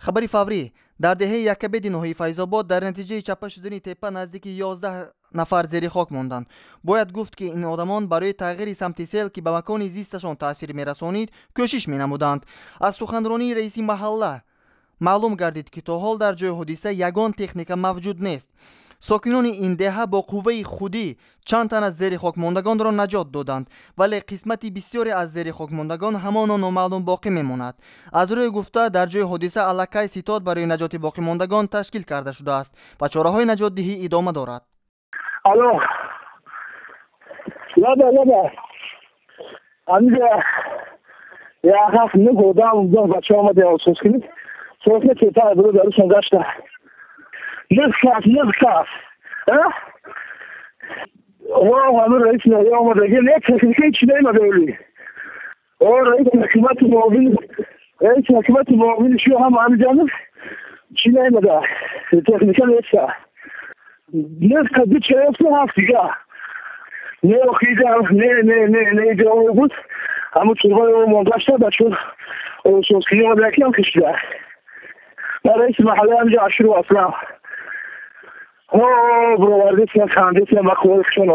Хабари фаврӣ: дар деҳаи Яккабеди ноҳияи Файзобод дар натиҷаи чаппа шудани теппа наздики 11 нафар зери хок монданд. Бояд гуфт, ки ин одамон барои тағйири самти сел, ки ба макони зисташон таъсир мерасонид, кӯшиш менамуданд. Аз суханронии раиси маҳалла маълум гардид, ки то ҳол дар ҷои ҳодиса ягон техника мавҷуд нест. Сокинони ин деҳа бо қувваи худӣ чанд тан аз зери хокмондагонро наҷот доданд, вале қисмати бисёре аз зери хокмондагон ҳамоно номаълум боқӣ мемонад. Аз рӯи гуфта, дар ҷои ҳодиса аллакай ситод барои наҷоти боқимондагон ташкил карда шудааст ва чораҳои наҷотдиҳӣ идома дорад. Алло, лаба лаба, амида як ҳафт нӯҳ одам бача омада ососкунӣ сосне тепа буду дарушон гашта. Нӯҳ кас, 9 кас. О, ҳамин раиси ноҳия омадаги, не, техника ҳеч наимада оли. О, раиси ҳукумати муовини, раиси ҳукумати муовини шу ҳам ҳамиҷанов чӣ наимада, техника неста. 9 кас, ду чаёфту ҳафт дига не, охида не, не, не, не, иҷо буд, ҳамун турбаи омон гашта, бачо ососкунӣ омада, якиам кишида. Раиси маҳалла ҳамиҷа Ашуру Аслам. О, бировардесия, хандесия, ба қувваи хушон.